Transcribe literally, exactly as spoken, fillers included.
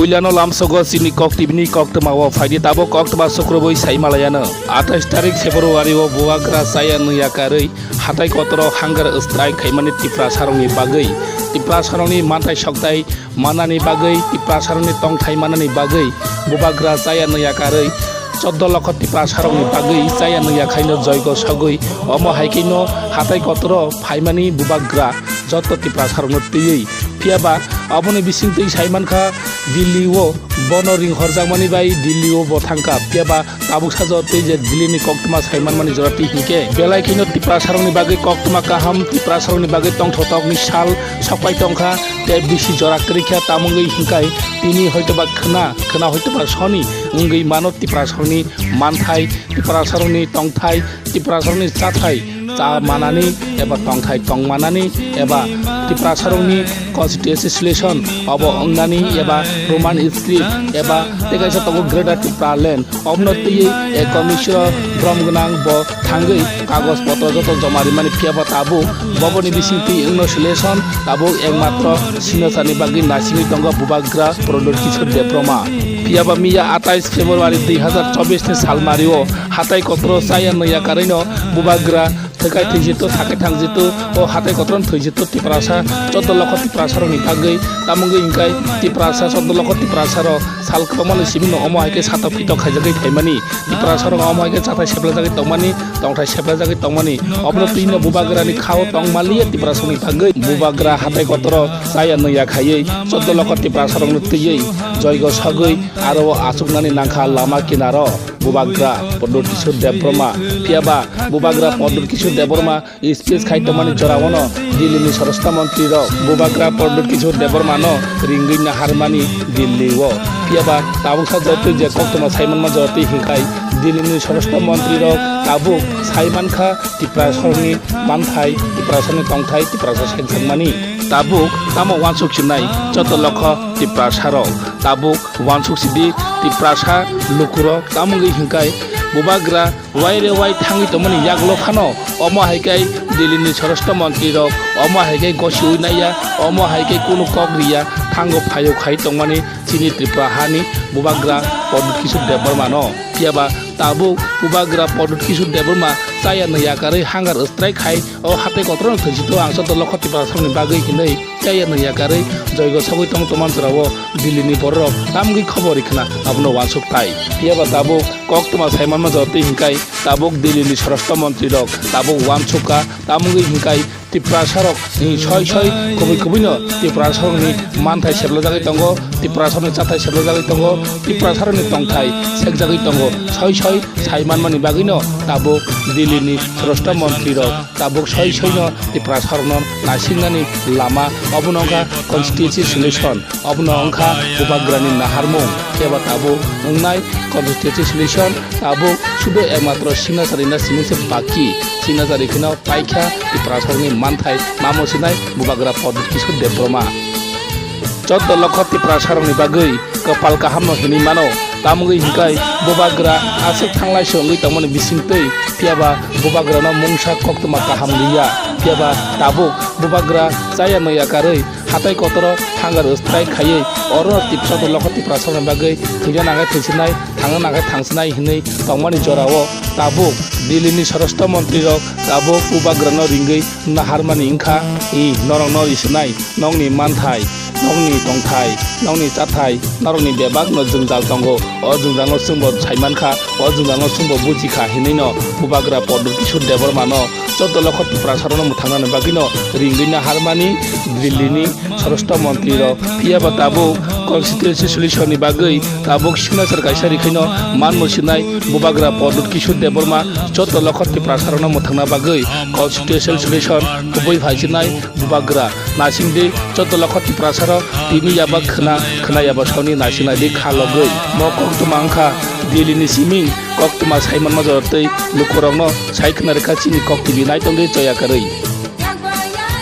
Puilano lamsogo chini Kok T V ni koktwmao phaidi tabuk koktwma sukrubwi saimalayano. Athais tarik February o bubagra chaya nungya karwi hatai kotoro hunger strike khaimani Tiprasarokni bagwi, Tiprasarokni manthai sokthai manani bagwi, Tiprasarokni tongthai manani bagwi bubagra chaya nungya karwi choddo lokho Tiprasarokni bagwi chaya nungya khaino joigo sogwi omo hai khe no hatai kotoro phaimani bubagra joto Tiprasarokno twiwi. Phiyaba aboni bisingtwi saimankha Delhi o bono ringhorjakmani bai Delhi o bo thangkha. Phiyaba tabuk sajo tei je Delhi ni koktwma saimanmani jora twi hinkhe belai kheno Tiprasarokni bagwi koktwma kaham, Tiprasarokni bagwi tongthokni sal sokpai tongkha tei bisi jora kwrwikha, tamungwi hinkhai tini hoitoba khwna, khwna hoitoba soni wngwi mano Tiprasarokni manthai, Tiprasarokni tongthai, Tiprasarokni chathai cha manani eba tongthai tong manani eba Tiprasarokni constituency solution obo wngnani eba Roman script eba tei kaisa tongo Greater Tipraland, obono twiwi Ekta Mishra brom gwnang bo thangwi kagoj potro joto joma rimani, phiyaba tabuk boboni bisingtwi wngno solution tabuk ekmatro sinasani bagwi naisingwi tongo bubagra Pradyot Kishore Debbarma. Phiyaba miya athais February dui hazar chobbish ni salmario hatai kotoro chaya nungya karwino bubagra thwkai thwijitu, thake thangjitu, o hatai kotoro thwijitu Tiprasa, choddo lokho Tiprasarokni bagwi, tamungwi hinkhai Tiprasa, choddo lokho Tiprasarok sal kwbangmani simi no omo hai khe satok pitok khaijagwi phaimani, Tiprasarok omo hai khe chathai seplajagwi tongmani, tongthai seplajagwi tongmani, obono twino bubagrani khao tongmaliya Tiprasarokni bagwi, bubagra hatai kotoro chaya nungya khaiwi choddo lokho Tiprasarokno twiwi joigo sogwi aro o achuknani nangkha lama kinaro. Bubagra Pradyot Kishore Debbarma, phiyaba bubagra Pradyot Kishore Debbarma speech khai tongmani jorao no Delhi ni Swarashtra Montri rok bubagra Pradyot Kishore Debbarma no ringwi naharmani Delhi o. Phiyaba tabuk sa jotoi je koktwma saimanma jotoi hinkhai Delhi ni Swarashtra Montri rok tabuk saimankha Tiprasarokni manthai, Tiprasarokni tongthai, Tiprasa sekjakmani. Tabuk tamo uansuk sinai joto lokho Tiprasarok, tabuk uansuk sidi Tiprasa lukurok, tamungwi hinkhai bubagra waire wai thangwi tongmani yaklo phano omo hai khe Delhi ni Swarashtra Montri rok omo hai khe gosiwi naiya, omo hai khe kunu kok riya, thango phaio khai tongmani chini Tripura hani bubagra Pradyot Kishore Debbarma no. Phiyaba tabuk bubagra Pradyot Kishore Debbarma chaya nungya karwi hunger strike khai o hatai kotoro thwijitu ang joto lokho Tiprasarokni bagwi hinwi chaya nungya karwi joigo sogwi tong tongmani jorao Delhi ni bororok tamgwi khobor rikha na abono uansuk tai. Phiyaba tabuk koktwma saimanma jotoi hinkhai tabuk Delhi ni Swarashtra Montri rok tabuk uansukha, tamungwi hinkhai Tiprasarok ni soi soi kubui kubui no Tiprasarok ni manthai seplajagwi tongo, Tiprasarok ni chathai seplajagwi tongo, Tiprasarok ni tongthai sekjagwi tongo, soi soi saimanmani bagwi no tabuk Delhi ni Swarashtra Montri rok tabuk soi soi no Tiprasarokno naisingnani lama, obono wngkha constituency solution, obono wngkha bubagrani naharmung. Khe ba tabuk wngnai constituency solution tabuk sudo ekmatro signature rina simi se baki, signature rikheno paikha Tiprasarokni manthai mamo sinai bubagra Pradyot Kishore Debbarma. Choddo lokho Tiprasarokni bagwi kwpal kahamno hinwi mano. Tamungwi hinkhai bubagra aswk thanglai se wngwi tongmani bisingtwi, phiyaba bubagrano mungsa koktwma kaham liya. Phiyaba tabuk bubagra chaya nungya karwi hatai kotoro hunger strike khaiwi oro Tip-, choddo lokho Tiprasarokni bagwi thwina nangai thwisinai, thangna nangai thangsinai hinwi tongmani jorao tabuk Delhi ni Swarashtra Montri rok tabuk bubagrano ringwi naharmani wngkha, i norokno risinai. Nokni manthai, nokni tongthai, nokni chathai, norokni bebakno jwngjal tongo. O jwngjalno chwngbo saimankha, o jwngjalno chwngbo bujikha hinwino bubagra Pradyot Kishore Debbarmano choddo lokho Tiprasarokno mwthangnani bagwino ringwi naharmani Delhi ni Swarashtra Montri rok. Phiyaba tabuk constituency solution ni bagwi tabuk signature kaisa rikhaino manmo sinai bubagra Pradyot Kishore Debbarma choddo lokho Tiprasarokno mwthangna bagwi constituency solution kubui phaisinai bubagra. Naisingdi joto lokho Tiprasarok tini yaba khwna, khwna yaba soni naisingnaidi kha logwi. Mo koktwma wngkha Delhi ni siming koktwma saimanma jora tei lukurokno sai khwna rwkha chini Kok T V naitongdi choya kwrwi.